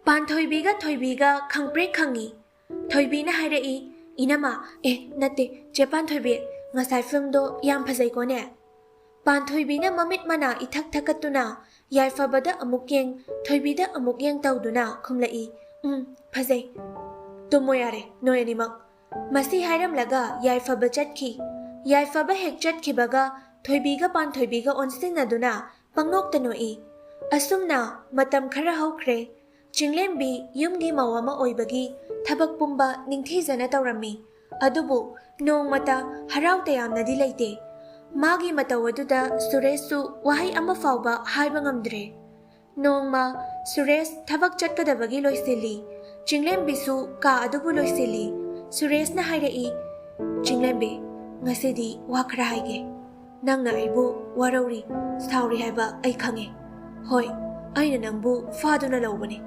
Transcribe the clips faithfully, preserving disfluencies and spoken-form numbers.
ꯄꯥꯟꯊꯣꯏꯕꯤꯒ ꯊꯣꯏꯕꯤꯒ ꯈꯪꯄ꯭ꯔꯦꯛ ꯈꯪꯉꯤ꯫ ꯊꯣꯏꯕꯤꯅ ꯍꯥꯏꯔꯛꯏ, "ꯏꯅꯝꯃ, ꯑꯦ, ꯅꯠꯇꯦ, ꯆꯦ ꯄꯥꯟꯊꯣꯏꯕꯤ, ꯉꯁꯥꯏ ꯐꯤꯂꯝꯗꯣ ꯌꯥꯝ ꯐꯖꯩꯀꯣꯅꯦ?" ꯄꯥꯟꯊꯣꯏꯕꯤꯅ ꯃꯃꯤꯠ ꯃꯅꯥ ꯏꯊꯛ ꯊꯛꯀꯠꯇꯨꯅ ꯌꯥꯏꯐꯕꯗ ꯑꯃꯨꯛ ꯌꯦꯡ, ꯊꯣꯏꯕꯤꯗ ꯑꯃꯨꯛ ꯌꯦꯡ ꯇꯧꯗꯨꯅ ꯈꯨꯝꯂꯛꯏ, "ꯎꯝ, ꯐꯖꯩ꯫ ꯇꯨꯝꯃꯣ ꯌꯥꯔꯦ, ꯅꯣꯏ ꯑꯅꯤꯃꯛ꯫" ꯃꯁꯤ ꯍꯥꯏꯔꯝꯂꯒ ꯌꯥꯏꯐꯕ ꯆꯠꯈꯤ꯫ ꯌꯥꯏꯐꯕ ꯍꯦꯛ ꯆꯠꯈꯤꯕꯒ ꯊꯣꯏꯕꯤꯒ ꯄꯥꯟꯊꯣꯏꯕꯤꯒ ꯑꯣꯟꯁꯤꯟꯅꯗꯨꯅ ꯄꯪꯅꯣꯛꯇ ꯅꯣꯛꯏ꯫ ꯑꯁꯨꯝꯅ ꯃꯇꯝ ꯈꯔ ꯍꯧꯈ꯭ꯔꯦ꯫ ꯆꯤꯡꯂꯦꯝꯕꯤ ꯌꯨꯝꯒꯤ ꯃꯧ ꯑꯃ ꯑꯣꯏꯕꯒꯤ ꯊꯕꯛ ꯄꯨꯝꯕ ꯅꯤꯡꯊꯤꯖꯅ ꯇꯧꯔꯝꯃꯤ꯫ ꯑꯗꯨꯕꯨ ꯅꯣꯡꯃꯇ ꯍꯔꯥꯎ ꯇꯌꯥꯝꯅꯗꯤ ꯂꯩꯇꯦ꯫ ꯃꯥꯒꯤ ꯃꯇꯧ ꯑꯗꯨꯗ ꯁꯨꯔꯦꯁꯁꯨ ꯋꯥꯍꯩ ꯑꯃ ꯐꯥꯎꯕ ꯍꯥꯏꯕ ꯉꯝꯗ꯭ꯔꯦ꯫ ꯅꯣꯡꯃ ꯁꯨꯔꯦꯁ ꯊꯕꯛ ꯆꯠꯀꯗꯕꯒꯤ ꯂꯣꯏꯁꯤꯜꯂꯤ꯫ ꯆꯤꯡꯂꯦꯝꯕꯤꯁꯨ ꯀꯥ ꯑꯗꯨꯕꯨ ꯂꯣꯏꯁꯤꯜꯂꯤ꯫ ꯁꯨꯔꯦꯁꯅ ꯍꯥꯏꯔꯛꯏ, "ꯆꯤꯡꯂꯦꯝꯕꯤ, ꯉꯁꯤꯗꯤ ꯋꯥ ꯈꯔ ꯍꯥꯏꯒꯦ꯫ ꯅꯪꯅ ꯑꯩꯕꯨ ꯋꯥꯔꯧꯔꯤ, ꯁꯥꯎꯔꯤ ꯍꯥꯏꯕ ꯑꯩ ꯈꯪꯉꯦ꯫ ꯍꯣꯏ, ꯑꯩꯅ ꯅꯪꯕꯨ ꯐꯥꯗꯨꯅ ꯂꯧꯕꯅꯤ꯫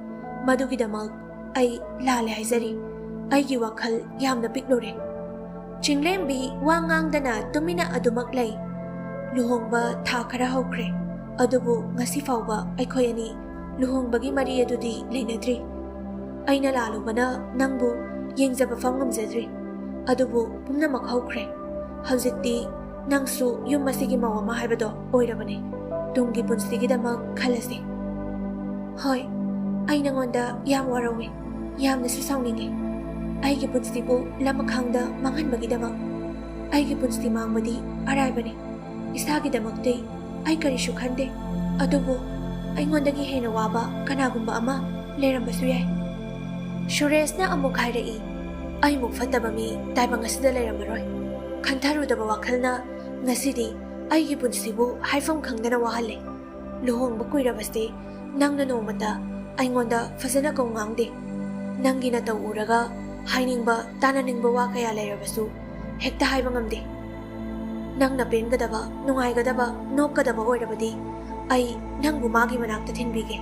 ꯃꯗꯨꯒꯤꯗꯃꯛ ꯑꯩ ꯂꯥꯜꯂꯦ ꯍꯥꯏꯖꯔꯤ꯫ ꯑꯩꯒꯤ ꯋꯥꯈꯜ ꯌꯥꯝꯅ ꯄꯤꯛꯂꯨꯔꯦ꯫" ꯆꯤꯡꯂꯦꯝꯕꯤ ꯋꯥ ꯉꯥꯡꯗꯅ ꯇꯨꯃꯤꯟꯅ ꯑꯗꯨꯃꯛ ꯂꯩ꯫ ꯂꯨꯍꯣꯡꯕ ꯊꯥ ꯈꯔ ꯍꯧꯈ꯭ꯔꯦ, ꯑꯗꯨꯕꯨ ꯉꯁꯤ ꯐꯥꯎꯕ ꯑꯩꯈꯣꯏ ꯑꯅꯤ ꯂꯨꯍꯣꯡꯕꯒꯤ ꯃꯔꯤ ꯑꯗꯨꯗꯤ ꯂꯩꯅꯗ꯭ꯔꯤ꯫ ꯑꯩꯅ ꯂꯥꯜꯂꯨꯕꯅ ꯅꯪꯕꯨ ꯌꯦꯡꯖꯕ ꯐꯥꯎ ꯉꯝꯖꯗ꯭ꯔꯤ꯫ ꯑꯗꯨꯕꯨ ꯄꯨꯝꯅꯃꯛ ꯍꯧꯈ꯭ꯔꯦ꯫ ꯍꯧꯖꯤꯛꯇꯤ ꯅꯪꯁꯨ ꯌꯨꯝ ꯑꯁꯤꯒꯤ ꯃꯧ ꯑꯃ ꯍꯥꯏꯕꯗꯣ ꯑꯣꯏꯔꯕꯅꯤ꯫ ꯇꯨꯡꯒꯤ ꯄꯨꯟꯁꯤꯒꯤꯗꯃꯛ ꯈꯜꯂꯁꯤ꯫ ꯍꯣꯏ, ꯑꯩ ꯅꯉꯣꯟꯗ ꯌꯥꯝ ꯋꯥꯔꯧꯏ, ꯌꯥꯝꯅꯁꯨ ꯁꯥꯎꯅꯤꯡꯉꯤ꯫ ꯑꯩꯒꯤ ꯄꯨꯟꯁꯤꯕꯨ ꯂꯃꯈꯥꯡꯗ ꯃꯥꯡꯍꯟꯕꯒꯤꯗꯃꯛ꯫ ꯑꯩꯒꯤ ꯄꯨꯟꯁꯤ ꯃꯥꯡꯕꯗꯤ ꯑꯔꯥꯏꯕꯅꯤ꯫ ꯏꯁꯥꯒꯤꯗꯃꯛꯇꯤ ꯑꯩ ꯀꯔꯤꯁꯨ ꯈꯟꯗꯦ꯫ ꯑꯗꯨꯕꯨ ꯑꯩꯉꯣꯟꯗꯒꯤ ꯍꯦꯟꯅ ꯋꯥꯕ ꯀꯅꯥꯒꯨꯝꯕ ꯑꯃ ꯂꯩꯔꯝꯕꯁꯨ ꯌꯥꯏ꯫ ꯁꯨꯔꯦꯁꯅ ꯑꯃꯨꯛ ꯍꯥꯏꯔꯛꯏ, "ꯑꯩꯃꯨꯛ ꯐꯠꯇꯕ ꯃꯤ ꯇꯥꯏꯕꯪ ꯑꯁꯤꯗ ꯂꯩꯔꯝꯃꯔꯣꯏ꯫ ꯈꯟꯊꯔꯨꯗꯕ ꯋꯥꯈꯜꯅ ꯉꯁꯤꯗꯤ ꯑꯩꯒꯤ ꯄꯨꯟꯁꯤꯕꯨ ꯍꯥꯏꯐꯝ ꯈꯪꯗꯅ ꯋꯥꯍꯜꯂꯦ꯫ ꯂꯨꯍꯣꯡꯕ ꯀꯨꯏꯔꯕꯁꯦ ꯅꯪꯅ ꯅꯣꯡꯃꯇ ꯑꯩꯉꯣꯟꯗ ꯐꯖꯅ ꯀꯧ ꯉꯥꯡꯗꯦ꯫ ꯅꯪꯒꯤ ꯅꯇꯧ ꯎꯔꯒ ꯍꯥꯏꯅꯤꯡꯕ, ꯇꯥꯅꯅꯤꯡꯕ ꯋꯥ ꯀꯌꯥ ꯂꯩꯔꯕꯁꯨ ꯍꯦꯛꯇ ꯍꯥꯏꯕ ꯉꯝꯗꯦ꯫ ꯅꯪꯅ ꯄꯦꯟꯒꯗꯕ, ꯅꯨꯡꯉꯥꯏꯒꯗꯕ, ꯅꯣꯛꯀꯗꯕ ꯑꯣꯏꯔꯕꯗꯤ ꯑꯩ ꯅꯪꯕꯨ ꯃꯥꯒꯤ ꯃꯅꯥꯛꯇ ꯊꯤꯟꯕꯤꯒꯦ꯫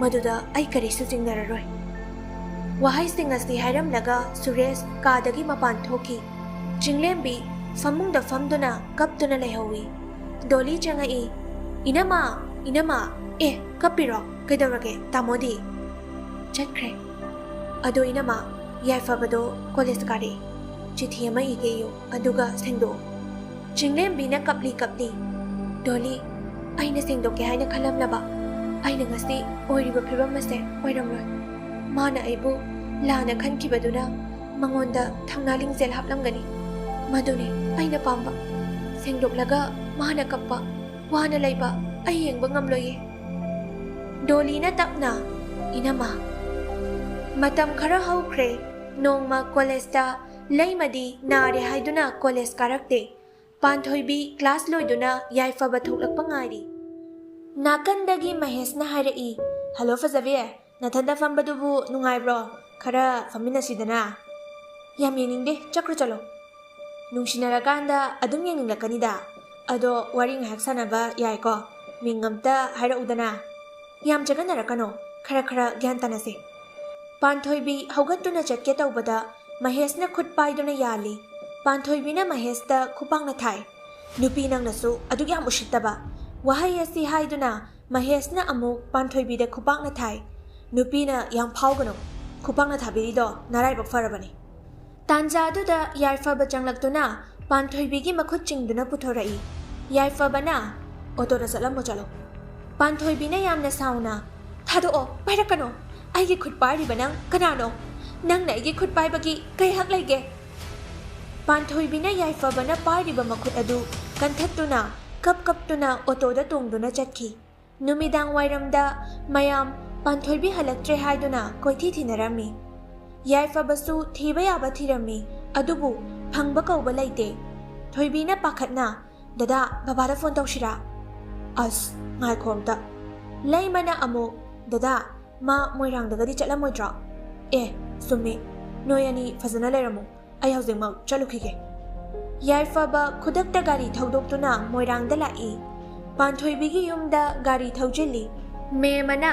ꯃꯗꯨꯗ ꯑꯩ ꯀꯔꯤꯁꯨ ꯆꯤꯡꯅꯔꯔꯣꯏ꯫" ꯋꯥꯍꯩꯁꯤꯡ ꯑꯁꯤ ꯍꯥꯏꯔꯝꯂꯒ ꯁꯨꯔꯦꯁ ꯀꯥꯗꯒꯤ ꯃꯄꯥꯟ ꯊꯣꯛꯈꯤ꯫ ꯆꯤꯡꯂꯦꯝꯕꯤ ꯐꯃꯨꯡꯗ ꯐꯝꯗꯨꯅ ꯀꯞꯇꯨꯅ ꯂꯩꯍꯧꯏ꯫ ꯗꯣꯂꯤ ꯆꯪꯉꯛꯏ꯫ "ꯏꯅꯝꯃ, ꯏꯅꯝꯃ, ꯑꯦ, ꯀꯞꯄꯤꯔꯣ? ꯀꯩꯗꯧꯔꯒꯦ, ꯇꯥꯃꯣꯗꯤ?" ꯆꯠꯈ꯭ꯔꯦ꯫ ꯑꯗꯣ ꯏꯅꯝꯃ, ꯌꯥꯏꯐꯕꯗꯣ ꯀꯣꯂꯦꯖ ꯀꯥꯔꯛꯑꯦ꯫ ꯆꯤꯊꯤ ꯑꯃ ꯏꯒꯦꯌꯨ, ꯑꯗꯨꯒ ꯁꯦꯡꯗꯣꯛꯑꯣ꯫ ꯆꯤꯡꯂꯦꯝꯕꯤꯅ ꯀꯞꯂꯤ ꯀꯞꯂꯤ, "ꯗꯣꯂꯤ, ꯑꯩꯅ ꯁꯦꯡꯗꯣꯛꯀꯦ ꯍꯥꯏꯅ ꯈꯜꯂꯝꯂꯕ ꯑꯩꯅ ꯉꯁꯤ ꯑꯣꯏꯔꯤꯕ ꯐꯤꯕꯝ ꯑꯁꯦ ꯑꯣꯏꯔꯝꯂꯣꯏ꯫ ꯃꯥꯅ ꯑꯩꯕꯨ ꯂꯥꯟꯅ ꯈꯟꯈꯤꯕꯗꯨꯅ ꯃꯉꯣꯟꯗ ꯊꯧꯅꯥ ꯂꯤꯡꯖꯦꯜ ꯍꯥꯞꯂꯝꯒꯅꯤ꯫ ꯃꯗꯨꯅꯤ ꯑꯩꯅ ꯄꯥꯝꯕ꯫ ꯁꯦꯡꯗꯣꯛꯂꯒ ꯃꯥꯅ ꯀꯞꯄ, ꯋꯥꯅ ꯂꯩꯕ ꯑꯩ ꯌꯦꯡꯕ ꯉꯝꯂꯣꯏꯌꯦ꯫" ꯗꯣꯂꯤꯅ ꯇꯞꯅ, "ꯏꯅꯝꯃ꯫" ꯃꯇꯝ ꯈꯔ ꯍꯧꯈ꯭ꯔꯦ꯫ ꯅꯣꯡꯃ ꯀꯣꯂꯦꯖꯇ ꯂꯩꯃꯗꯤ ꯅꯥꯔꯦ ꯍꯥꯏꯗꯨꯅ ꯀꯣꯂꯦꯖ ꯀꯥꯔꯛꯇꯦ꯫ ꯄꯥꯟꯊꯣꯏꯕꯤ ꯀ꯭ꯂꯥꯁ ꯂꯣꯏꯗꯨꯅ ꯌꯥꯏꯐꯕ ꯊꯣꯛꯂꯛꯄ ꯉꯥꯏꯔꯤ꯫ ꯅꯥꯀꯟꯗꯒꯤ ꯃꯍꯦꯁꯅ ꯍꯥꯏꯔꯛꯏ, "ꯍꯜꯂꯣ ꯐꯖꯕꯤ, ꯅꯊꯟꯗ ꯐꯝꯕꯗꯨꯕꯨ ꯅꯨꯡꯉꯥꯏꯕ꯭ꯔꯣ? ꯈꯔ ꯐꯝꯃꯤꯟꯅꯁꯤꯗꯅ꯫" "ꯌꯥꯝ ꯌꯦꯡꯅꯤꯡꯗꯦ, ꯆꯠꯈ꯭ꯔꯣ ꯆꯠꯂꯣ꯫" "ꯅꯨꯡꯁꯤꯅꯔꯀꯥꯟꯗ ꯑꯗꯨꯝ ꯌꯦꯡꯅꯤꯡꯂꯛꯀꯅꯤꯗ꯫ ꯑꯗꯣ ꯋꯥꯔꯤ ꯉꯥꯏꯍꯥꯛ ꯁꯥꯟꯅꯕ ꯌꯥꯏꯀꯣ? ꯃꯤꯡ ꯑꯝꯇ ꯍꯥꯏꯔꯛꯎꯗꯅ꯫" "ꯌꯥꯝ ꯆꯒꯠꯅꯔꯛꯀꯅꯣ, ꯈꯔ ꯈꯔ ꯒ꯭ꯌꯥꯟ ꯇꯥꯅꯁꯦ꯫" ꯄꯥꯟꯊꯣꯏꯕꯤ ꯍꯧꯒꯠꯇꯨꯅ ꯆꯠꯀꯦ ꯇꯧꯕꯗ ꯃꯍꯦꯁꯅ ꯈꯨꯠ ꯄꯥꯏꯗꯨꯅ ꯌꯥꯜꯂꯤ꯫ ꯄꯥꯟꯊꯣꯏꯕꯤꯅ ꯃꯍꯦꯁꯇ ꯈꯨꯄꯥꯛꯅ ꯊꯥꯏ꯫ "ꯅꯨꯄꯤ ꯅꯪꯅꯁꯨ ꯑꯗꯨꯛ ꯌꯥꯝ ꯎꯁꯤꯠꯇꯕ ꯋꯥꯍꯩ ꯑꯁꯤ" ꯍꯥꯏꯗꯨꯅ ꯃꯍꯦꯁꯅ ꯑꯃꯨꯛ ꯄꯥꯟꯊꯣꯏꯕꯤꯗ ꯈꯨꯄꯥꯛꯅ ꯊꯥꯏ꯫ "ꯅꯨꯄꯤꯅ ꯌꯥꯝ ꯐꯥꯎꯒꯅꯨ, ꯈꯨꯄꯥꯛꯅ ꯊꯥꯕꯤꯔꯤꯗꯣ ꯅꯔꯥꯏꯕꯛ ꯐꯔꯕꯅꯤ꯫" ꯇꯥꯟꯖꯥꯗꯨꯗ ꯌꯥꯏꯐꯕ ꯆꯪꯂꯛꯇꯨꯅ ꯄꯥꯟꯊꯣꯏꯕꯤꯒꯤ ꯃꯈꯨꯠ ꯆꯤꯡꯗꯨꯅ ꯄꯨꯊꯣꯔꯛꯏ꯫ ꯌꯥꯏꯐꯕꯅ, "ꯑꯣꯇꯣꯗ ꯆꯠꯂꯝꯃꯣ ꯆꯠꯂꯣ꯫" ꯄꯥꯟꯊꯣꯏꯕꯤꯅ ꯌꯥꯝꯅ ꯁꯥꯎꯅ, "ꯊꯥꯗꯣꯛꯑꯣ, ꯄꯥꯏꯔꯛꯀꯅꯣ, ꯑꯩꯒꯤ ꯈꯨꯠ ꯄꯥꯏꯔꯤꯕ ꯅꯪ ꯀꯅꯥꯅꯣ? ꯅꯪꯅ ꯑꯩꯒꯤ ꯈꯨꯠ ꯄꯥꯏꯕꯒꯤ ꯀꯩ ꯍꯛ ꯂꯩꯒꯦ?" ꯄꯥꯟꯊꯣꯏꯕꯤꯅ ꯌꯥꯏꯐꯕꯅ ꯄꯥꯏꯔꯤꯕ ꯃꯈꯨꯠ ꯑꯗꯨ ꯀꯟꯊꯠꯇꯨꯅ ꯀꯞ ꯀꯞꯇꯨꯅ ꯑꯣꯇꯣꯗ ꯇꯣꯡꯗꯨꯅ ꯆꯠꯈꯤ꯫ ꯅꯨꯃꯤꯗꯥꯡ ꯋꯥꯏꯔꯝꯗ ꯃꯌꯥꯝ ꯄꯥꯟꯊꯣꯏꯕꯤ ꯍꯜꯂꯛꯇ꯭ꯔꯦ ꯍꯥꯏꯗꯨꯅ ꯀꯣꯏꯊꯤ ꯊꯤꯅꯔꯝꯃꯤ꯫ ꯌꯥꯏꯐꯕꯁꯨ ꯊꯤꯕ ꯌꯥꯕ ꯊꯤꯔꯝꯃꯤ, ꯑꯗꯨꯕꯨ ꯐꯪꯕ ꯀꯧꯕ ꯂꯩꯇꯦ꯫ ꯊꯣꯏꯕꯤꯅ ꯄꯥꯈꯠꯅ, "ꯗꯗꯥ, ꯕꯕꯥꯗ ꯐꯣꯟ ꯇꯧꯁꯤꯔꯥ?" "ꯑꯁ, ꯉꯥꯏꯈꯣ ꯑꯝꯇ꯫" ꯂꯩꯃꯅ ꯑꯃꯨꯛ, "ꯗꯗꯥ, ꯃꯥ ꯃꯣꯏꯔꯥꯡꯗꯒꯗꯤ ꯆꯠꯂꯝꯃꯣꯏꯗ꯭ꯔꯣ? ꯑꯦ, ꯆꯨꯝꯃꯤ, ꯅꯣꯏ ꯑꯅꯤ ꯐꯖꯅ ꯂꯩꯔꯝꯃꯨ, ꯑꯩ ꯍꯧꯖꯤꯛꯃꯛ ꯆꯠꯂꯨꯈꯤꯒꯦ꯫" ꯌꯥꯏꯐꯕ ꯈꯨꯗꯛꯇ ꯒꯥꯔꯤ ꯊꯧꯗꯣꯛꯇꯨꯅ ꯃꯣꯏꯔꯥꯡꯗ ꯂꯥꯛꯏ꯫ ꯄꯥꯟꯊꯣꯏꯕꯤꯒꯤ ꯌꯨꯝꯗ ꯒꯥꯔꯤ ꯊꯧꯖꯤꯜꯂꯤ꯫ ꯃꯦꯝꯃꯅ,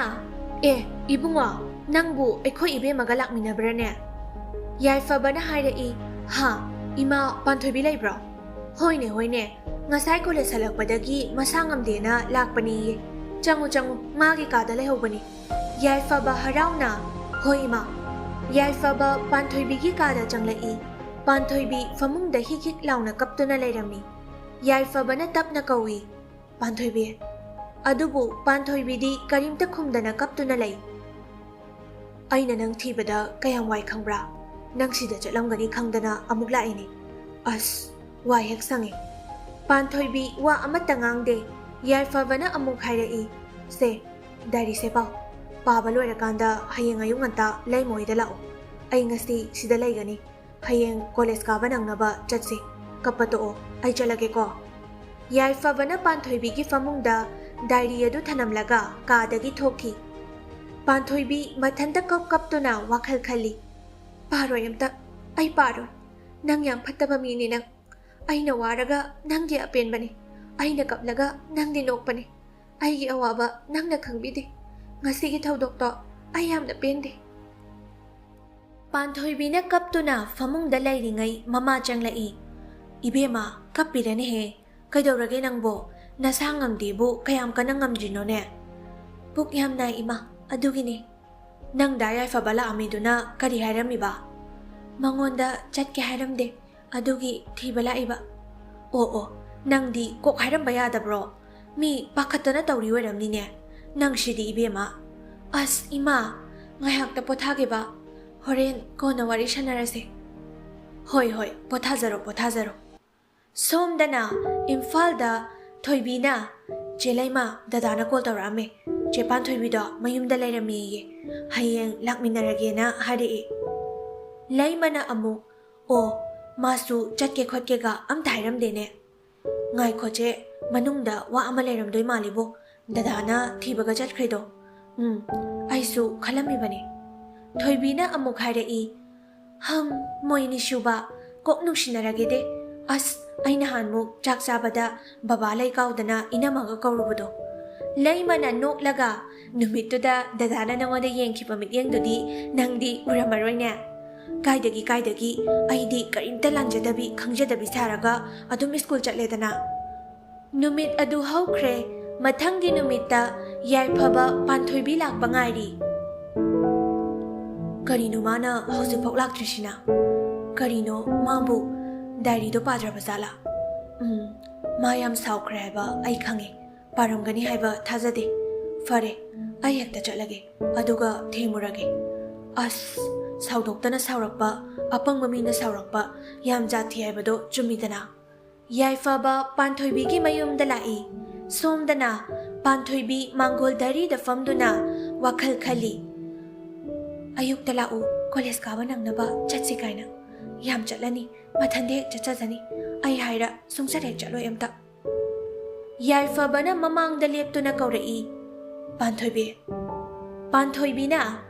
"ꯑꯦ, ꯏꯕꯨꯡꯉꯣ, ꯅꯪꯕꯨ ꯑꯩꯈꯣꯏ ꯏꯕꯦꯝꯃꯒ ꯂꯥꯛꯃꯤꯟꯅꯕ꯭ꯔꯥꯅꯦ?" ꯌꯥꯏꯐꯕꯅ ꯍꯥꯏꯔꯛꯏ, "ꯍꯥ, ꯏꯃꯥ, ꯄꯥꯟꯊꯣꯏꯕꯤ ꯂꯩꯕ꯭ꯔꯣ?" "ꯍꯣꯏꯅꯦ, ꯍꯣꯏꯅꯦ, ꯉꯁꯥꯏ ꯀꯣꯂꯦꯖ ꯍꯜꯂꯛꯄꯗꯒꯤ ꯃꯁꯥ ꯉꯝꯗꯦꯅ ꯂꯥꯛꯄꯅꯦꯌꯦ꯫" "ꯆꯪꯉꯨ, ꯆꯪꯉꯨ, ꯃꯥꯒꯤ ꯀꯥꯗ ꯂꯩꯍꯧꯕꯅꯤ꯫" ꯌꯥꯏꯐꯕ ꯍꯔꯥꯎꯅ, "ꯍꯣꯏ, ꯏꯃꯥ꯫" ꯌꯥꯏꯐꯕ ꯄꯥꯟꯊꯣꯏꯕꯤꯒꯤ ꯀꯥꯗ ꯆꯪꯂꯛꯏ꯫ ꯄꯥꯟꯊꯣꯏꯕꯤ ꯐꯃꯨꯡꯗ ꯍꯤꯛ ꯍꯤꯛ ꯂꯥꯎꯅ ꯀꯞꯇꯨꯅ ꯂꯩꯔꯝꯃꯤ꯫ ꯌꯥꯏꯐꯕꯅ ꯇꯞꯅ ꯀꯧꯏ, "ꯄꯥꯟꯊꯣꯏꯕꯤ꯫" ꯑꯗꯨꯕꯨ ꯄꯥꯟꯊꯣꯏꯕꯤꯗꯤ ꯀꯔꯤꯝꯇ ꯈꯨꯝꯗꯅ ꯀꯞꯇꯨꯅ ꯂꯩ꯫ "ꯑꯩꯅ ꯅꯪ ꯊꯤꯕꯗ ꯀꯌꯥꯝ ꯋꯥꯏ ꯈꯪꯕ꯭ꯔꯥ? ꯅꯪ ꯁꯤꯗ ꯆꯠꯂꯝꯒꯅꯤ ꯈꯪꯗꯅ ꯑꯃꯨꯛ ꯂꯥꯛꯏꯅꯤ꯫ ꯑꯁ, ꯋꯥꯏ ꯍꯦꯛ ꯁꯪꯉꯤ꯫" ꯄꯥꯟꯊꯣꯏꯕꯤ ꯋꯥ ꯑꯃꯠꯇ ꯉꯥꯡꯗꯦ꯫ ꯌꯥꯏꯐꯕꯅ ꯑꯃꯨꯛ ꯍꯥꯏꯔꯛꯏ, "ꯁꯦ, ꯗꯥꯏꯔꯤꯁꯦ ꯄꯥꯎ꯫ ꯄꯥꯕ ꯂꯣꯏꯔꯀꯥꯟꯗ ꯍꯌꯦꯡ ꯑꯌꯨꯛ ꯉꯟꯇꯥ ꯂꯩꯃ ꯍꯣꯏꯗ ꯂꯥꯛꯑꯣ꯫ ꯑꯩ ꯉꯁꯤ ꯁꯤꯗ ꯂꯩꯒꯅꯤ꯫ ꯍꯌꯦꯡ ꯀꯣꯂꯦꯖ ꯀꯥꯕ ꯅꯪꯅꯕ ꯆꯠꯁꯤ꯫ ꯀꯞꯄ ꯇꯣꯛꯑꯣ, ꯑꯩ ꯆꯠꯂꯒꯦꯀꯣ꯫" ꯌꯥꯏꯐꯕꯅ ꯄꯥꯟꯊꯣꯏꯕꯤꯒꯤ ꯐꯃꯨꯡꯗ ꯗꯥꯏꯔꯤ ꯑꯗꯨ ꯊꯅꯝꯂꯒ ꯀꯥꯗꯒꯤ ꯊꯣꯛꯈꯤ꯫ ꯄꯥꯟꯊꯣꯏꯕꯤ ꯃꯊꯟꯇ ꯀꯞ ꯀꯞꯇꯨꯅ ꯋꯥꯈꯜ ꯈꯜꯂꯤ꯫ "ꯄꯥꯔꯣꯏ ꯑꯝꯇ, ꯑꯩ ꯄꯥꯔꯣꯏ꯫ ꯅꯪ ꯌꯥꯝ ꯐꯠꯇꯕ ꯃꯤꯅꯤ ꯅꯪ꯫ ꯑꯩꯅ ꯋꯥꯔꯒ ꯅꯪꯒꯤ ꯑꯄꯦꯟꯕꯅꯤ꯫ ꯑꯩꯅ ꯀꯞꯂꯒ ꯅꯪꯗꯤ ꯅꯣꯛꯄꯅꯤ꯫ ꯑꯩꯒꯤ ꯑꯋꯥꯕ ꯅꯪꯅ ꯈꯪꯕꯤꯗꯦ꯫ ꯉꯁꯤꯒꯤ ꯊꯧꯗꯣꯛꯇꯣ ꯑꯩ ꯌꯥꯝꯅ ꯄꯦꯟꯗꯦ꯫" ꯄꯥꯟꯊꯣꯏꯕꯤꯅ ꯀꯞꯇꯨꯅ ꯐꯃꯨꯡꯗ ꯂꯩꯔꯤꯉꯩ ꯃꯃꯥ ꯆꯪꯂꯛꯏ꯫ "ꯏꯕꯦꯝꯃ, ꯀꯞꯄꯤꯔꯅꯦꯍꯦ꯫ ꯀꯩꯗꯧꯔꯒꯦ ꯅꯪꯕꯣ? ꯅꯁꯥ ꯉꯝꯗꯦꯕꯨ ꯀꯌꯥꯝ ꯀꯟꯅ ꯉꯝꯗ꯭ꯔꯤꯅꯣꯅꯦ?" "ꯄꯨꯛ ꯌꯥꯝ ꯅꯥꯏ, ꯏꯃꯥ, ꯑꯗꯨꯒꯤꯅꯤ꯫" "ꯅꯪ ꯗꯥ ꯌꯥꯏꯐꯕ ꯂꯥꯛꯑꯝꯃꯤꯗꯨꯅ ꯀꯔꯤ ꯍꯥꯏꯔꯝꯃꯤꯕ?" "ꯃꯉꯣꯟꯗ ꯆꯠꯀꯦ ꯍꯥꯏꯔꯝꯗꯦ, ꯑꯗꯨꯒꯤ ꯊꯤꯕ ꯂꯥꯛꯏꯕ꯫" "ꯑꯣ ꯑꯣ, ꯅꯪꯗꯤ ꯀꯣꯛ ꯍꯥꯏꯔꯝꯕ ꯌꯥꯗꯕ꯭ꯔꯣ? ꯃꯤ ꯄꯥꯈꯠꯇꯅ ꯇꯧꯔꯤ ꯑꯣꯏꯔꯝꯅꯤꯅꯦ꯫ ꯅꯪ ꯁꯤꯗꯤ ꯏꯕꯦꯝꯃ꯫" "ꯑꯁ ꯏꯃꯥ, ꯉꯥꯏꯍꯥꯛꯇ ꯄꯣꯊꯥꯒꯦꯕ꯫ ꯍꯣꯔꯦꯟ ꯀꯣꯟꯅ ꯋꯥꯔꯤ ꯁꯥꯟꯅꯔꯁꯦ꯫" "ꯍꯣꯏ ꯍꯣꯏ, ꯄꯣꯊꯥꯖꯔꯣ, ꯄꯣꯊꯥꯖꯔꯣ꯫" ꯁꯣꯝꯗꯅ ꯏꯝꯐꯥꯜꯗ ꯊꯣꯏꯕꯤꯅ, "ꯆꯦ ꯂꯩꯃ, ꯗꯗꯥꯅ ꯀꯣꯜ ꯇꯧꯔꯛꯑꯝꯃꯦ꯫ ꯆꯦ ꯄꯥꯟꯊꯣꯏꯕꯤꯗꯣ ꯃꯌꯨꯝꯗ ꯂꯩꯔꯝꯃꯦꯌꯦ꯫ ꯍꯌꯦꯡ ꯂꯥꯛꯃꯤꯟꯅꯔꯒꯦꯅ ꯍꯥꯏꯔꯛꯑꯦ꯫" ꯂꯩꯃꯅ ꯑꯃꯨꯛ, "ꯑꯣ, ꯃꯥꯁꯨ ꯆꯠꯀꯦ ꯈꯣꯠꯀꯦꯒ ꯑꯝꯇ ꯍꯥꯏꯔꯝꯗꯦꯅꯦ꯫ ꯉꯥꯏꯈꯣ ꯆꯦ, ꯃꯅꯨꯡꯗ ꯋꯥ ꯑꯃ ꯂꯩꯔꯝꯗꯣꯏ ꯃꯥꯜꯂꯤꯕꯣ꯫ ꯗꯗꯥꯅ ꯊꯤꯕꯒ ꯆꯠꯈ꯭ꯔꯤꯗꯣ꯫ ꯎꯝ, ꯑꯩꯁꯨ ꯈꯜꯂꯝꯃꯤꯕꯅꯤ꯫" ꯊꯣꯏꯕꯤꯅ ꯑꯃꯨꯛ ꯍꯥꯏꯔꯛꯏ, "ꯍꯝ, ꯃꯣꯏꯅꯤꯁꯨꯕ ꯀꯣꯛ ꯅꯨꯡꯁꯤꯅꯔꯒꯦꯗꯦ꯫ ꯑꯁ, ꯑꯩ ꯅꯍꯥꯟꯃꯨꯛ ꯆꯥꯛ ꯆꯥꯕꯗ ꯕꯕꯥ ꯂꯩ ꯀꯥꯎꯗꯅ ꯏꯅꯝꯃꯒ ꯀꯧꯔꯨꯕꯗꯣ꯫" ꯂꯩꯃꯅ ꯅꯣꯛꯂꯒ, "ꯅꯨꯃꯤꯠꯇꯨꯗ ꯗꯗꯥꯅ ꯅꯉꯣꯟꯗ ꯌꯦꯡꯈꯤꯕ ꯃꯤꯠꯌꯦꯡꯗꯨꯗꯤ ꯅꯪꯗꯤ ꯎꯔꯝꯃꯔꯣꯏꯅꯦ꯫" "ꯀꯥꯏꯗꯒꯤ, ꯀꯥꯏꯗꯒꯤ, ꯑꯩꯗꯤ ꯀꯔꯤꯝꯇ ꯂꯥꯟꯖꯗꯕꯤ ꯈꯪꯖꯗꯕꯤ ꯁꯥꯔꯒ ꯑꯗꯨꯝ ꯁ꯭ꯀꯨꯜ ꯆꯠꯂꯦꯗꯅ꯫" ꯅꯨꯃꯤꯠ ꯑꯗꯨ ꯍꯧꯈ꯭ꯔꯦ꯫ ꯃꯊꯪꯒꯤ ꯅꯨꯃꯤꯠꯇ ꯌꯥꯏꯐꯕ ꯄꯥꯟꯊꯣꯏꯕꯤ ꯂꯥꯛꯄ ꯉꯥꯏꯔꯤ꯫ ꯀꯔꯤꯅꯣ ꯃꯥꯅ ꯍꯧꯖꯤꯛꯐꯥꯎ ꯂꯥꯛꯇ꯭ꯔꯤꯁꯤꯅ? ꯀꯔꯤꯅꯣ ꯃꯥꯕꯨ ꯗꯥꯏꯔꯤꯗꯣ ꯄꯥꯗ꯭ꯔꯕ ꯖꯥꯠꯂꯥ? ꯎꯝ, ꯃꯥ ꯌꯥꯝ ꯁꯥꯎꯈ꯭ꯔꯦ ꯍꯥꯏꯕ ꯑꯩ ꯈꯪꯉꯦ꯫ ꯄꯥꯔꯝꯒꯅꯤ ꯍꯥꯏꯕ ꯊꯥꯖꯗꯦ꯫ ꯐꯔꯦ, ꯑꯩ ꯍꯦꯛꯇ ꯆꯠꯂꯒꯦ, ꯑꯗꯨꯒ ꯊꯦꯝꯃꯨꯔꯒꯦ꯫ ꯑꯁ, ꯁꯥꯎꯗꯣꯛꯇꯅ ꯁꯥꯎꯔꯛꯄ, ꯑꯄꯪꯕ ꯃꯤꯅ ꯁꯥꯎꯔꯛꯄ, ꯌꯥꯝ ꯖꯥꯠ ꯊꯤ ꯍꯥꯏꯕꯗꯣ ꯆꯨꯝꯃꯤꯗꯅ꯫ ꯌꯥꯏꯐꯕ ꯄꯥꯟꯊꯣꯏꯕꯤꯒꯤ ꯃꯌꯨꯝꯗ ꯂꯥꯛꯏ꯫ ꯁꯣꯝꯗꯅ ꯄꯥꯟꯊꯣꯏꯕꯤ ꯃꯥꯡꯒꯣꯜ ꯗꯥꯏꯔꯤꯗ ꯐꯝꯗꯨꯅ ꯋꯥꯈꯜ ꯈꯜꯂꯤ꯫ "ꯑꯌꯨꯛꯇ ꯂꯥꯛꯎ, ꯀꯣꯂꯦꯖ ꯀꯥꯕ ꯅꯪꯅꯕ ꯆꯠꯁꯤ" ꯀꯥꯏꯅ꯫ ꯌꯥꯝ ꯆꯠꯂꯅꯤ, ꯃꯊꯟꯗ ꯍꯦꯛ ꯆꯠꯆꯖꯅꯤ꯫ ꯑꯩ ꯍꯥꯏꯔ ꯁꯨꯡꯆꯠ ꯍꯦꯛ ꯆꯠꯂꯣꯏ ꯑꯝꯇ꯫ ꯌꯥꯏꯐꯕꯅ ꯃꯃꯥꯡꯗ ꯂꯦꯞꯇꯨꯅ ꯀꯧꯔꯛꯏ꯫ "ꯄꯥꯟꯊꯣꯏꯕꯤ!" ꯄꯥꯟꯊꯣꯏꯕꯤꯅ,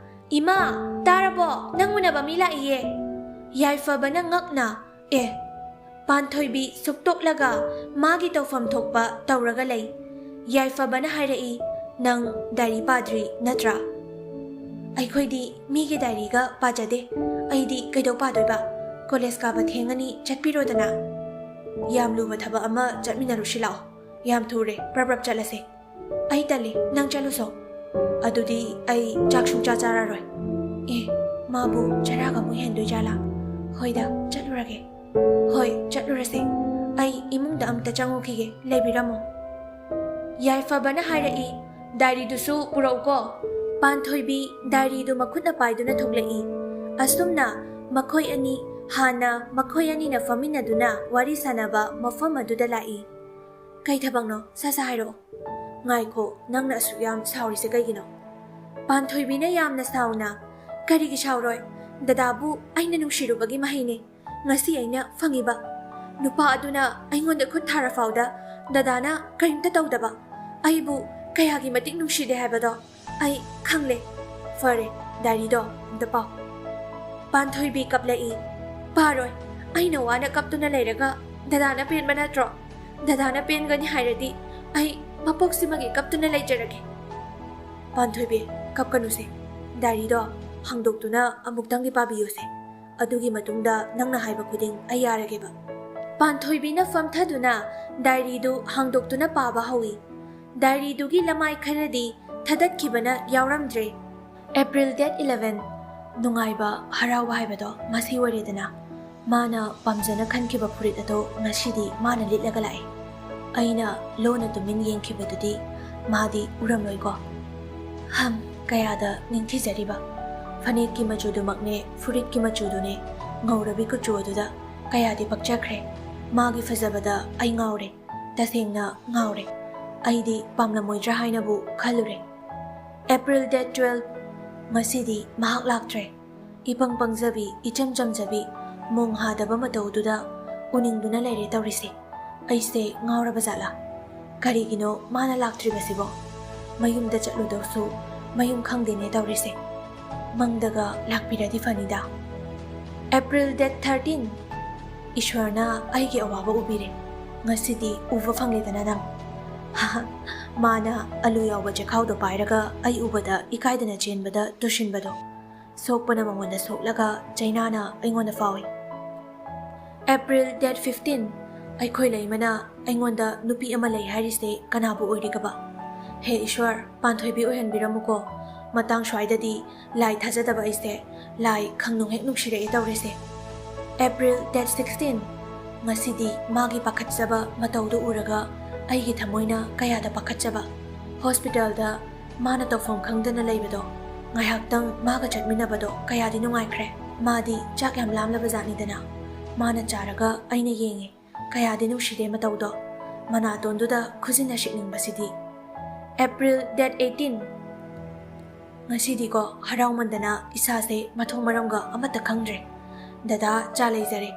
"ꯏꯃꯥ, ꯇꯥꯔꯕꯣ? ꯅꯪ ꯎꯅꯕ ꯃꯤ ꯂꯥꯛꯏꯌꯦ!" ꯌꯥꯏꯐꯕꯅ ꯉꯛꯅ, "ꯑꯦ!" ꯄꯥꯟꯊꯣꯏꯕꯤ ꯁꯨꯛꯇꯣꯛꯂꯒ ꯃꯥꯒꯤ ꯇꯧꯐꯝ ꯊꯣꯛꯄ ꯇꯧꯔꯒ ꯂꯩ꯫ ꯌꯥꯏꯐꯕꯅ ꯍꯥꯏꯔꯛꯏ, "ꯅꯪ ꯗꯥꯏꯔꯤ ꯄꯥꯗ꯭ꯔꯤ ꯅꯠꯇ꯭ꯔꯥ?" "ꯑꯩꯈꯣꯏꯗꯤ ꯃꯤꯒꯤ ꯗꯥꯏꯔꯤꯒ ꯄꯥꯖꯗꯦ꯫ ꯑꯩꯗꯤ ꯀꯩꯗꯧ ꯄꯥꯗꯣꯏꯕ? ꯀꯣꯂꯦꯖ ꯀꯥꯕ ꯊꯦꯡꯉꯅꯤ, ꯆꯠꯄꯤꯔꯣꯗꯅ꯫" "ꯌꯥꯝ ꯂꯨꯕ ꯊꯕꯛ ꯑꯃ ꯆꯠꯃꯤꯟꯅꯔꯨꯁꯤ ꯂꯥꯛꯑꯣ꯫ ꯌꯥꯝ ꯊꯨꯔꯦ, ꯄ꯭ꯔꯞ ꯄ꯭ꯔꯞ ꯆꯠꯂꯁꯦ꯫" "ꯑꯩ ꯇꯜꯂꯤ, ꯅꯪ ꯆꯠꯂꯨꯁꯣ꯫" "ꯑꯗꯨꯗꯤ ꯑꯩ ꯆꯥꯛ ꯁꯨꯡꯆꯥ ꯆꯥꯔꯔꯣꯏ꯫" "ꯑꯦ, ꯃꯥꯕꯨ ꯆꯔꯥꯒ ꯑꯃꯨꯛ ꯍꯦꯟꯗꯣꯏ ꯖꯥꯠꯂꯥ? ꯍꯣꯏꯗ, ꯆꯠꯂꯨꯔꯒꯦ꯫" "ꯍꯣꯏ, ꯆꯠꯂꯨꯔꯁꯦ꯫ ꯑꯩ ꯏꯃꯨꯡꯗ ꯑꯝꯇ ꯆꯪꯉꯨꯈꯤꯒꯦ, ꯂꯩꯕꯤꯔꯝꯃꯣ꯫" ꯌꯥꯏꯐꯕꯅ ꯍꯥꯏꯔꯛꯏ, "ꯗꯥꯏꯔꯤꯗꯨꯁꯨ ꯄꯨꯔꯛꯎꯀꯣ꯫" ꯄꯥꯟꯊꯣꯏꯕꯤ ꯗꯥꯏꯔꯤꯗꯨ ꯃꯈꯨꯠꯅ ꯄꯥꯏꯗꯨꯅ ꯊꯣꯛꯂꯛꯏ꯫ ꯑꯁꯨꯝꯅ ꯃꯈꯣꯏ ꯑꯅꯤ ꯍꯥꯟꯅ ꯃꯈꯣꯏ ꯑꯅꯤꯅ ꯐꯝꯃꯤꯟꯅꯗꯨꯅ ꯋꯥꯔꯤ ꯁꯥꯟꯅꯕ ꯃꯐꯝ ꯑꯗꯨꯗ ꯂꯥꯛꯏ꯫ "ꯀꯩ ꯊꯕꯛꯅꯣ? ꯁꯠ ꯁꯠ ꯍꯥꯏꯔꯛꯑꯣ꯫" "ꯉꯥꯏꯈꯣ, ꯅꯪꯅ ꯑꯁꯨꯛ ꯌꯥꯝ ꯁꯥꯎꯔꯤꯁꯦ ꯀꯩꯒꯤꯅꯣ?" ꯄꯥꯟꯊꯣꯏꯕꯤꯅ ꯌꯥꯝꯅ ꯁꯥꯎꯅ, "ꯀꯔꯤꯒꯤ ꯁꯥꯎꯔꯣꯏ? ꯗꯗꯥꯕꯨ ꯑꯩꯅ ꯅꯨꯡꯁꯤꯔꯨꯕꯒꯤ ꯃꯍꯩꯅꯤ ꯉꯁꯤ ꯑꯩꯅ ꯐꯪꯉꯤꯕ꯫ ꯅꯨꯄꯥ ꯑꯗꯨꯅ ꯑꯩꯉꯣꯟꯗ ꯈꯨꯠ ꯊꯥꯔ ꯐꯥꯎꯗ ꯗꯗꯥꯅ ꯀꯔꯤꯝꯇ ꯇꯧꯗꯕ꯫ ꯑꯩꯕꯨ ꯀꯌꯥꯒꯤ ꯃꯇꯤꯛ ꯅꯨꯡꯁꯤꯗꯦ ꯍꯥꯏꯕꯗꯣ ꯑꯩ ꯈꯪꯂꯦ꯫" "ꯐꯔꯦ, ꯗꯥꯏꯔꯤꯗꯣ ꯑꯝꯇ ꯄꯥꯎ꯫" ꯄꯥꯟꯊꯣꯏꯕꯤ ꯀꯞꯂꯛꯏ꯫ "ꯄꯥꯔꯣꯏ꯫ ꯑꯩꯅ ꯋꯥꯅ ꯀꯞꯇꯨꯅ ꯂꯩꯔꯒ ꯗꯗꯥꯅ ꯄꯦꯟꯕ ꯅꯠꯇ꯭ꯔꯣ? ꯗꯗꯥꯅ ꯄꯦꯟꯒꯅꯤ ꯍꯥꯏꯔꯗꯤ ꯑꯩ ꯃꯄꯣꯛꯁꯤꯃꯒꯤ ꯀꯞꯇꯨꯅ ꯂꯩꯖꯔꯒꯦ꯫" "ꯄꯥꯟꯊꯣꯏꯕꯤ, ꯀꯞꯀꯅꯨꯁꯦ꯫ ꯗꯥꯏꯔꯤꯗꯣ ꯍꯥꯡꯗꯣꯛꯇꯨꯅ ꯑꯃꯨꯛꯇꯪꯗꯤ ꯄꯥꯕꯤꯌꯨꯁꯦ꯫ ꯑꯗꯨꯒꯤ ꯃꯇꯨꯡꯗ ꯅꯪꯅ ꯍꯥꯏꯕ ꯈꯨꯗꯤꯡ ꯑꯩ ꯌꯥꯔꯒꯦꯕ꯫" ꯄꯥꯟꯊꯣꯏꯕꯤꯅ ꯐꯝꯊꯗꯨꯅ ꯗꯥꯏꯔꯤꯗꯨ ꯍꯥꯡꯗꯣꯛꯇꯨꯅ ꯄꯥꯕ ꯍꯧꯏ꯫ ꯗꯥꯏꯔꯤꯗꯨꯒꯤ ꯂꯃꯥꯏ ꯈꯔꯗꯤ ꯊꯗꯠꯈꯤꯕꯅ ꯌꯥꯎꯔꯝꯗ꯭ꯔꯦ꯫ ꯑꯦꯄ꯭ꯔꯤꯜ ꯗꯦꯠ ꯏꯂꯚꯦꯟ, ꯅꯨꯡꯉꯥꯏꯕ, ꯍꯔꯥꯎꯕ ꯍꯥꯏꯕꯗꯣ ꯃꯁꯤ ꯑꯣꯏꯔꯦꯗꯅ꯫ ꯃꯥꯅ ꯄꯥꯝꯖꯅ ꯈꯟꯈꯤꯕ ꯐꯨꯔꯤꯠ ꯑꯗꯣ ꯉꯁꯤꯗꯤ ꯃꯥꯅ ꯂꯤꯠꯂꯒ ꯂꯥꯛꯑꯦ꯫ ꯑꯩꯅ ꯂꯣꯟꯅ ꯇꯨꯃꯤꯟ ꯌꯦꯡꯈꯤꯕꯗꯨꯗꯤ ꯃꯥꯗꯤ ꯎꯔꯝꯂꯣꯏꯀꯣ꯫ ꯍꯝ, ꯀꯌꯥꯗ ꯅꯤꯡꯊꯤꯖꯔꯤꯕ꯫ ꯐꯅꯦꯛꯀꯤ ꯃꯆꯨꯗꯨꯃꯛꯅꯦ, ꯐꯨꯔꯤꯠꯀꯤ ꯃꯆꯨꯗꯨꯅꯦ, ꯉꯧꯔꯕꯤ ꯀꯨꯆꯨ ꯑꯗꯨꯗ ꯀꯌꯥꯗꯤ ꯄꯛꯆꯈ꯭ꯔꯦ꯫ ꯃꯥꯒꯤ ꯐꯖꯕꯗ ꯑꯩ ꯉꯥꯎꯔꯦ, ꯇꯁꯦꯡꯅ ꯉꯥꯎꯔꯦ꯫ ꯑꯩꯗꯤ ꯄꯥꯝꯂꯝꯃꯣꯏꯗ꯭ꯔꯥ ꯍꯥꯏꯅꯕꯨ ꯈꯜꯂꯨꯔꯦ꯫ ꯑꯦꯄ꯭ꯔꯤꯜ ꯗꯦꯠ ꯇꯨꯋꯦꯜꯐ, ꯉꯁꯤꯗꯤ ꯃꯍꯥꯛ ꯂꯥꯛꯇ꯭ꯔꯦ꯫ ꯏꯄꯪ ꯄꯪꯖꯕꯤ, ꯏꯆꯝ ꯆꯝꯖꯕꯤ, ꯃꯣꯡ ꯍꯥꯗꯕ ꯃꯇꯧꯗꯨꯗ ꯎꯅꯤꯡꯗꯨꯅ ꯂꯩꯔꯦ ꯇꯧꯔꯤꯁꯦ꯫ ꯑꯩꯁꯦ ꯉꯥꯎꯔꯕ ꯖꯥꯠꯂꯥ? ꯀꯔꯤꯒꯤꯅꯣ ꯃꯥꯅ ꯂꯥꯛꯇ꯭ꯔꯤꯕꯁꯤꯕꯣ? ꯃꯌꯨꯝꯗ ꯆꯠꯂꯨꯗꯧꯁꯨ ꯃꯌꯨꯝ ꯈꯪꯗꯦꯅꯦ ꯇꯧꯔꯤꯁꯦ꯫ ꯃꯪꯗꯒ ꯂꯥꯛꯄꯤꯔꯗꯤ ꯐꯅꯤꯗ꯫ ꯑꯦꯄ꯭ꯔꯤꯜ ꯗꯦꯠ ꯊꯥꯔꯇꯤꯟ, ꯏꯁ꯭ꯋꯔꯅ ꯑꯩꯒꯤ ꯑꯋꯥꯕ ꯎꯕꯤꯔꯦ꯫ ꯉꯁꯤꯗꯤ ꯎꯕ ꯐꯪꯂꯦꯗꯅ ꯅꯪ꯫ ꯃꯥꯅ ꯑꯂꯨ ꯌꯥꯎꯕ ꯆꯦꯈꯥꯎꯗꯣ ꯄꯥꯏꯔꯒ ꯑꯩ ꯎꯕꯗ ꯏꯀꯥꯏꯗꯅ ꯆꯦꯟꯕꯗ ꯇꯨꯁꯤꯟꯕꯗꯣ꯫ ꯁꯣꯛꯄꯅ ꯃꯉꯣꯟꯗ ꯁꯣꯛꯂꯒ ꯆꯩꯅꯥꯅ ꯑꯩꯉꯣꯟꯗ ꯐꯥꯎꯏ꯫ ꯑꯦꯄ꯭ꯔꯤꯜ ꯗꯦꯠ ꯐꯤꯐꯇꯤꯟ, ꯑꯩꯈꯣꯏ ꯂꯩꯃꯅ ꯑꯩꯉꯣꯟꯗ ꯅꯨꯄꯤ ꯑꯃ ꯂꯩ ꯍꯥꯏꯔꯤꯁꯦ ꯀꯅꯥꯕꯨ ꯑꯣꯏꯔꯤꯒꯕ? ꯍꯦ ꯏꯁ꯭ꯋꯔ, ꯄꯥꯟꯊꯣꯏꯕꯤ ꯑꯣꯏꯍꯟꯕꯤꯔꯝꯃꯨꯀꯣ꯫ ꯃꯇꯥꯡ ꯁ꯭ꯋꯥꯏꯗꯗꯤ ꯂꯥꯏ ꯊꯥꯖꯗꯕ ꯑꯩꯁꯦ ꯂꯥꯏ ꯈꯪꯅꯨꯡ ꯍꯦꯛ ꯅꯨꯡꯁꯤꯔꯛꯑꯦ ꯇꯧꯔꯤꯁꯦ꯫ ꯑꯦꯄ꯭ꯔꯤꯜ ꯗꯦꯠ ꯁꯤꯛꯁꯇꯤꯟ, ꯉꯁꯤꯗꯤ ꯃꯥꯒꯤ ꯄꯥꯈꯠꯆꯕ ꯃꯇꯧꯗꯨ ꯎꯔꯒ ꯑꯩꯒꯤ ꯊꯃꯣꯏꯅ ꯀꯌꯥꯗ ꯄꯥꯈꯠꯆꯕ꯫ ꯍꯣꯁꯄꯤꯇꯥꯜꯗ ꯃꯥꯅ ꯇꯧꯐꯝ ꯈꯪꯗꯅ ꯂꯩꯕꯗꯣ, ꯉꯥꯏꯍꯥꯛꯇꯪ ꯃꯥꯒ ꯆꯠꯃꯤꯟꯅꯕꯗꯣ ꯀꯌꯥꯗꯤ ꯅꯨꯡꯉꯥꯏꯈ꯭ꯔꯦ꯫ ꯃꯥꯗꯤ ꯆꯥꯛ ꯌꯥꯝ ꯂꯥꯝꯂꯕ ꯖꯥꯠꯅꯤꯗꯅ꯫ ꯃꯥꯅ ꯆꯥꯔꯒ ꯑꯩꯅ ꯌꯦꯡꯉꯦ꯫ ꯀꯌꯥꯗꯤ ꯅꯨꯡꯁꯤꯔꯦ ꯃꯇꯧꯗꯣ꯫ ꯃꯅꯥꯇꯣꯟꯗꯨꯗ ꯈꯨꯖꯤꯟꯅ ꯁꯤꯛꯅꯤꯡꯕꯁꯤꯗꯤ꯫ April date eighteen. ꯉꯁꯤꯗꯤꯀꯣ ꯍꯔꯥꯎꯃꯟꯗꯅ ꯏꯁꯥꯁꯦ ꯃꯊꯣꯡ ꯃꯔꯝꯒ ꯑꯃꯠꯇ ꯈꯪꯗ꯭ꯔꯦ꯫ ꯗꯗꯥ ꯆꯥ ꯂꯩꯖꯔꯦ꯫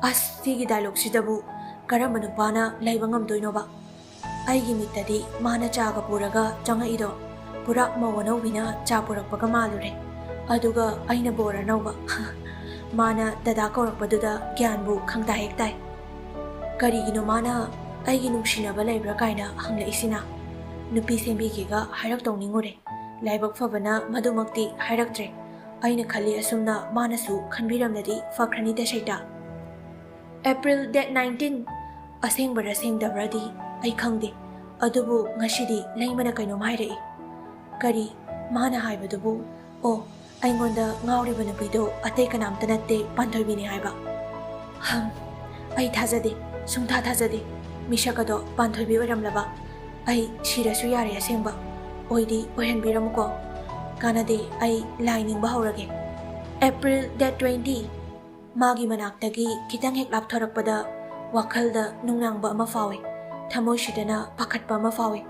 ꯑꯁ, ꯁꯤꯒꯤ ꯗꯥꯏꯂꯣꯒꯁꯤꯗꯕꯨ ꯀꯔꯝꯕ ꯅꯨꯄꯥꯅ ꯂꯩꯕ ꯉꯝꯗꯣꯏꯅꯣꯕ? ꯑꯩꯒꯤ ꯃꯤꯠꯇꯗꯤ ꯃꯥꯅ ꯆꯥꯒ ꯄꯨꯔꯒ ꯆꯪꯉꯛꯏꯗꯣ ꯄꯨꯔꯥ ꯃꯧ ꯑꯅꯧꯕꯤꯅ ꯆꯥ ꯄꯨꯔꯛꯄꯒ ꯃꯥꯜꯂꯨꯔꯦ꯫ ꯑꯗꯨꯒ ꯑꯩꯅ ꯕꯣꯔ ꯑꯅꯧꯕ꯫ ꯃꯥꯅ ꯗꯗꯥ ꯀꯧꯔꯛꯄꯗꯨꯗ ꯒ꯭ꯌꯥꯟꯕꯨ ꯈꯪꯇꯥ ꯍꯦꯛ ꯇꯥꯏ꯫ ꯀꯔꯤꯒꯤꯅꯣ ꯃꯥꯅ ꯑꯩꯒꯤ ꯅꯨꯡꯁꯤꯅꯕ ꯂꯩꯕ꯭ꯔꯥ ꯀꯥꯏꯅ ꯍꯪꯂꯛꯏꯁꯤꯅ? ꯅꯨꯄꯤ ꯁꯦꯝꯕꯤꯒꯦꯒ ꯍꯥꯏꯔꯛꯇꯧ ꯅꯤꯡꯉꯨꯔꯦ꯫ ꯂꯥꯏꯕꯛ ꯐꯕꯅ ꯃꯗꯨꯃꯛꯇꯤ ꯍꯥꯏꯔꯛꯇ꯭ꯔꯦ꯫ ꯑꯩꯅ ꯈꯜꯂꯤ ꯑꯁꯨꯝꯅ ꯃꯥꯅꯁꯨ ꯈꯟꯕꯤꯔꯝꯂꯗꯤ ꯐꯈ꯭ꯔꯅꯤꯗ ꯁꯩꯇꯥ꯫ April date nineteen. ꯑꯁꯦꯡꯕꯔꯥ ꯁꯦꯡꯗꯕ꯭ꯔꯥꯗꯤ ꯑꯩ ꯈꯪꯗꯦ꯫ ꯑꯗꯨꯕꯨ ꯉꯁꯤꯗꯤ ꯂꯩꯃꯅ ꯀꯩꯅꯣꯝ ꯍꯥꯏꯔꯛꯏ꯫ ꯀꯔꯤ? ꯃꯥꯅ ꯍꯥꯏꯕꯗꯨꯕꯨ? ꯑꯣ, ꯑꯩꯉꯣꯟꯗ ꯉꯥꯎꯔꯤꯕ ꯅꯨꯄꯤꯗꯣ ꯑꯇꯩ ꯀꯅꯥꯝꯇ ꯅꯠꯇꯦ, ꯄꯥꯟꯊꯣꯏꯕꯤꯅꯤ ꯍꯥꯏꯕ꯫ ꯍꯝ, ꯑꯩ ꯊꯥꯖꯗꯦ, ꯁꯨꯡꯊꯥ ꯊꯥꯖꯗꯦ꯫ ꯃꯤꯁꯛ ꯑꯗꯣ ꯄꯥꯟꯊꯣꯏꯕꯤ ꯑꯣꯏꯔꯝꯂꯕ? ꯑꯩ ꯁꯤꯔꯁꯨ ꯌꯥꯔꯦ ꯑꯁꯦꯡꯕ꯫ ꯑꯣꯏꯗꯤ ꯑꯣꯏꯍꯟꯕꯤꯔꯝꯃꯨꯀꯣ꯫ ꯀꯥꯟꯅꯗꯦ, ꯑꯩ ꯂꯥꯏ ꯅꯤꯡꯕ ꯍꯧꯔꯒꯦ꯫ April date twenty꯫ ꯃꯥꯒꯤ ꯃꯅꯥꯛꯇꯒꯤ ꯈꯤꯇꯪ ꯍꯦꯛ ꯂꯥꯞꯊꯣꯔꯛꯄꯗ ꯋꯥꯈꯜꯗ ꯅꯨꯡꯅꯥꯡꯕ ꯑꯃ ꯐꯥꯎꯏ꯫ ꯊꯃꯣꯏꯁꯤꯗꯅ ꯄꯥꯈꯠꯄ ꯑꯃ ꯐꯥꯎꯏ꯫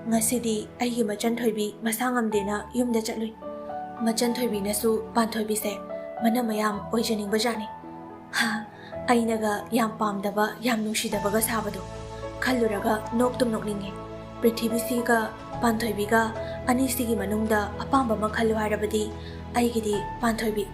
ꯉꯁꯤꯗꯤ ꯑꯩꯒꯤ ꯃꯆꯟ ꯊꯣꯏꯕꯤ ꯃꯁꯥ ꯉꯝꯗꯦꯅ ꯌꯨꯝꯗ ꯆꯠꯂꯨꯏ꯫ ꯃꯆꯟ ꯊꯣꯏꯕꯤꯅꯁꯨ ꯄꯥꯟꯊꯣꯏꯕꯤꯁꯦ ꯃꯅꯝ ꯃꯌꯥꯝ ꯑꯣꯏꯖꯅꯤꯡꯕꯖꯥꯠꯅꯤ꯫ ꯍꯥ, ꯑꯩꯅꯒ ꯌꯥꯝ ꯄꯥꯝꯗꯕ, ꯌꯥꯝ ꯅꯨꯡꯁꯤꯗꯕꯒ ꯁꯥꯕꯗꯣ ꯈꯜꯂꯨꯔꯒ ꯅꯣꯛꯇꯨꯝ ꯅꯣꯛꯅꯤꯡꯉꯦ꯫ ꯄ꯭ꯔꯤꯊꯤꯕꯤꯁꯤꯒ ꯄꯥꯟꯊꯣꯏꯕꯤꯒ ꯑꯅꯤꯁꯤꯒꯤ ꯃꯅꯨꯡꯗ ꯑꯄꯥꯝꯕ ꯑꯃ ꯈꯜꯂꯨ ꯍꯥꯏꯔꯕꯗꯤ ꯑꯩꯒꯤꯗꯤ ꯄꯥꯟꯊꯣꯏꯕꯤ꯫